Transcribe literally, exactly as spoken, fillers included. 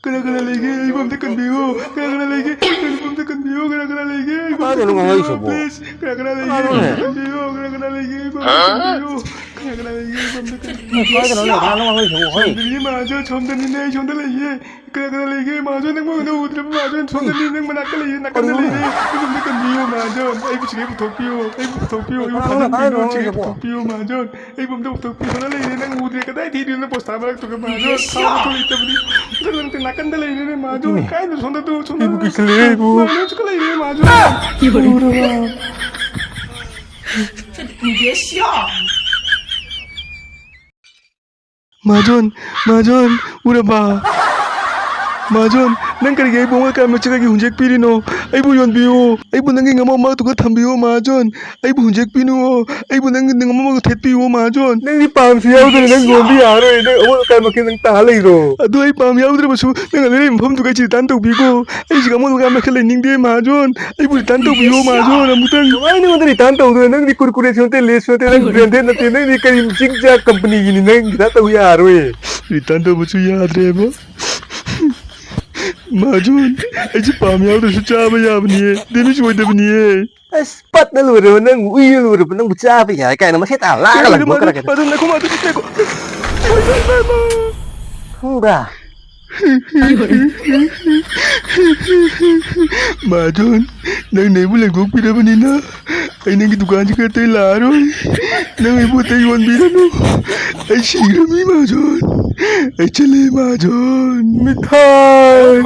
ꯀꯅꯥ ꯀꯅꯥ ꯂꯩꯒꯦ? ꯑꯩꯕꯨ ꯑꯝꯇ ꯀꯟꯕꯤꯌꯨ꯫ ꯀꯅꯥ ꯀꯅꯥ ꯂꯩꯒꯦ? ꯑꯩꯕꯨ ꯑꯝꯇ ꯀꯟꯕꯤꯌꯨ꯫ ꯀꯅꯥ ꯀꯅꯥ ꯂꯩꯒꯦ? ꯑꯩꯕꯨ ꯑꯝꯇ ꯀꯅꯥꯅꯣ ꯀꯟꯕꯤꯌꯨ, ꯉꯥꯡꯉꯛꯏꯁꯤꯕꯣ? Please꯫ ꯀꯅꯥ ꯀꯅꯥ ꯂꯩꯒꯦ? ꯑꯩꯕꯨ ꯑꯝꯇ ꯀꯟꯕꯤꯌꯨ꯫ ꯀꯅꯥ ꯀꯅꯥ ꯂꯩꯒꯦ? ꯑꯩꯕꯨ ꯑꯝꯇ ꯀꯟꯕꯤꯌꯨ꯫ ꯀꯅꯥ ꯀꯅꯥ ꯂꯩꯒꯦ? ꯑꯩꯕꯨ ꯑꯝꯇ ꯀꯟꯕꯤꯌꯨ꯫ ꯀꯥꯏꯗꯅꯣ ꯂꯩ? ꯀꯅꯥꯅꯣ ꯉꯥꯡꯉꯛꯏꯁꯤꯕꯣ? ꯍꯣꯏ꯫ ꯁꯣꯝꯗꯅꯤꯅꯦ ꯃꯍꯥꯖꯣꯟ, ꯁꯣꯝꯗꯅꯤꯅꯦ, ꯑꯩ ꯁꯣꯝꯗ ꯂꯩꯌꯦ꯫ ꯀꯅꯥ ꯀꯅꯥ ꯂꯩꯒꯦ? ꯃꯍꯥꯖꯣꯟ, ꯅꯪꯕꯨ ꯎꯅ ꯎꯗ꯭ꯔꯕ ꯃꯍꯥꯖꯣꯟ? ꯁꯣꯝꯗꯅꯤ, ꯅꯪ ꯃꯅꯥꯛꯇ ꯂꯩꯌꯦ, ꯅꯥꯀꯟꯗ ꯀꯔꯤꯅꯣ? ꯂꯩꯔꯦ꯫ ꯑꯩꯕꯨ ꯑꯝꯇ ꯀꯟꯕꯤꯌꯨ ꯃꯍꯥꯖꯣꯟ꯫ ꯑꯩꯕꯨ ꯁꯤꯒꯩ ꯄꯨꯊꯣꯛꯄꯤꯌꯨ꯫ ꯑꯩꯕꯨ ꯄꯨꯊꯣꯛꯄꯤꯌꯨ꯫ ꯑꯩꯕꯨ ꯀꯅꯥꯅꯣ ꯐꯥꯅꯕꯤꯌꯨ꯫ ꯀꯥꯏꯗꯅꯣ ꯁꯤꯒꯩ ꯉꯥꯡꯉꯛꯏꯁꯤꯕꯣ? ꯄꯨꯊꯣꯛꯄꯤꯌꯨ ꯃꯍꯥꯖꯣꯟ꯫ ꯑꯩꯕꯨ ꯑꯝꯇ ꯄꯨꯊꯣꯛꯄꯤꯌꯨ꯫ ꯅꯪ ꯂꯩꯔꯦ, ꯅꯪ ꯎꯗ꯭ꯔꯦ꯫ ꯀꯗꯥꯏ ꯊꯤꯗꯣꯏꯅꯣ? ꯄꯣꯁꯇꯥ ꯃꯔꯛꯇꯨꯒ ꯃꯍꯥꯖꯣꯟ꯫ ꯁꯥꯎꯕ ꯊꯣꯛ ꯂꯩꯇꯕꯅꯤ꯫ ꯅꯪ ꯅꯥꯀꯟꯗ ꯂꯩꯔꯦꯅꯦ ꯃꯍꯥꯖꯣꯟ꯫ ꯏꯃꯦ꯫ ꯀꯥꯏꯗ ꯁꯣꯝꯗ ꯇꯨ, ꯁꯣꯝꯗ ꯑꯩꯕꯨ ꯀꯤꯁꯜꯂꯛꯑꯦ, ꯏꯕꯨ꯫ ꯃꯍꯥꯖꯣꯟ ꯁꯤꯒ ꯂꯩꯔꯦ ꯃꯍꯥꯖꯣꯟ꯫ ꯎꯔꯕ? ꯃꯍꯥꯖꯣꯟ, ꯃꯍꯥꯖꯣꯟ, ꯎꯔꯕ? ꯃꯍꯥꯖꯣꯟ, ꯅꯪ ꯀꯔꯤꯒꯤ ꯑꯩꯕꯨ ꯑꯃꯣꯠ ꯑꯀꯥꯏ ꯃꯔꯛꯇ ꯀꯩꯒꯤ ꯍꯨꯟꯖꯦꯛꯄꯤꯔꯤꯅꯣ? ꯑꯩꯕꯨ ꯌꯣꯟꯕꯤꯌꯨ꯫ ꯑꯩꯕꯨ ꯅꯪꯒꯤ ꯉꯝꯃꯣ ꯑꯃꯠꯇꯨꯒ ꯊꯝꯕꯤꯌꯨ, ꯃꯍꯥꯖꯣꯟ꯫ ꯑꯩꯕꯨ ꯍꯨꯟꯖꯦꯛꯄꯤꯅꯨ꯫ ꯑꯩꯕꯨ ꯅꯪꯒꯤ ꯉꯝꯃꯣ ꯑꯃꯒ ꯊꯦꯠꯄꯤꯌꯨ, ꯃꯍꯥꯖꯣꯟ꯫ ꯅꯪꯗꯤ ꯄꯥꯝꯁꯨ ꯌꯥꯎꯗꯅ ꯅꯪ ꯌꯣꯟꯕ ꯌꯥꯔꯣꯏ꯫ ꯅꯪ ꯑꯃꯣꯠ ꯑꯀꯥꯏ ꯃꯔꯛꯇ ꯅꯪ ꯇꯥ ꯂꯩꯔꯣ꯫ ꯑꯗꯨ ꯑꯩ ꯄꯥꯝ ꯌꯥꯎꯗ꯭ꯔꯕꯁꯨ ꯅꯪ ꯑꯗꯨ ꯂꯩ ꯃꯐꯝꯗꯨꯒ ꯑꯩꯁꯤ ꯔꯤꯇꯔꯟ ꯇꯧꯕꯤꯈꯣ꯫ ꯑꯩꯁꯤꯒ ꯑꯃꯣꯠ ꯑꯀꯥꯏ ꯃꯔꯛꯇ ꯂꯩꯅꯤꯡꯗꯦ, ꯃꯍꯥꯖꯣꯟ꯫ ꯑꯩꯕꯨ ꯔꯤꯇꯔꯟ ꯇꯧꯕꯤꯌꯨ, ꯃꯍꯥꯖꯣꯟ, ꯑꯃꯨꯛꯇꯪ꯫ ꯀꯃꯥꯏꯅ ꯅꯉꯣꯟꯗ ꯔꯤꯇꯔꯟ ꯇꯧꯗꯣꯏꯅꯣ? ꯅꯪꯗꯤ ꯀꯨꯔꯀꯨꯔꯦꯁꯨ ꯅꯠꯇꯦ, ꯂꯦꯁꯁꯨ ꯅꯠꯇꯦ, ꯅꯪ ꯕ꯭ꯔꯦꯟꯗꯦꯗ ꯅꯠꯇꯦ, ꯅꯪꯗꯤ ꯀꯔꯤ ꯖꯤꯛ ꯖꯥꯛ ꯀꯝꯄꯅꯤꯒꯤꯅꯤ? ꯅꯪ ꯔꯤꯇꯔꯟ ꯇꯧꯕ ꯌꯥꯔꯣꯏ꯫ ꯔꯤꯇꯔꯟ ꯇꯧꯕꯁꯨ ꯌꯥꯗ꯭ꯔꯦꯕ꯫ ꯃꯍꯥꯖꯣꯟ, ꯑꯩꯁꯨ ꯄꯥꯝ ꯌꯥꯎꯗ꯭ꯔꯁꯨ ꯆꯥꯕ ꯌꯥꯕꯅꯤꯌꯦ, ꯗꯦꯃꯦꯖ ꯑꯣꯏꯗꯕꯅꯤꯌꯦ꯫ ꯑꯁ, ꯄꯠꯅ ꯂꯣꯏꯔꯕ ꯅꯪ, ꯎꯏꯔ ꯂꯣꯏꯔꯕ ꯅꯪꯕꯨ ꯆꯥꯕ ꯌꯥꯏ ꯀꯥꯏꯅ ꯃꯁꯦꯠ ꯇꯥ ꯂꯥꯛꯑꯒ ꯂꯩꯕ꯭ꯔꯣ? ꯀꯔꯤ ꯀꯔꯤ? ꯃꯍꯥꯖꯣꯟ, ꯃꯍꯥꯖꯣꯟ, ꯉꯥꯏꯈꯣ, ꯉꯥꯏꯈꯣ, ꯃꯍꯥꯖꯣꯟ, ꯉꯥꯏꯈꯣ꯫ ꯈꯪꯕ꯭ꯔꯥ? ꯃꯍꯥꯖꯣꯟ, ꯅꯪꯅ ꯑꯩꯕꯨ ꯂꯩꯊꯣꯛꯄꯤꯔꯕꯅꯤꯅ ꯑꯩ ꯅꯪꯒꯤ ꯗꯨꯀꯥꯟꯁꯤꯒ ꯑꯇꯩ ꯂꯥꯛꯑꯔꯣꯏ꯫ ꯅꯪ ꯑꯩꯕꯨ ꯑꯇꯩ ꯌꯣꯟꯕꯤꯔꯅꯨ꯫ ꯑꯩ ꯁꯤꯈ꯭ꯔꯃꯤ, ꯃꯍꯥꯖꯣꯟ꯫ ꯑꯩ ꯆꯠꯂꯦ, ꯃꯍꯥꯖꯣꯟ꯫ ꯃꯤꯊꯥꯏ꯫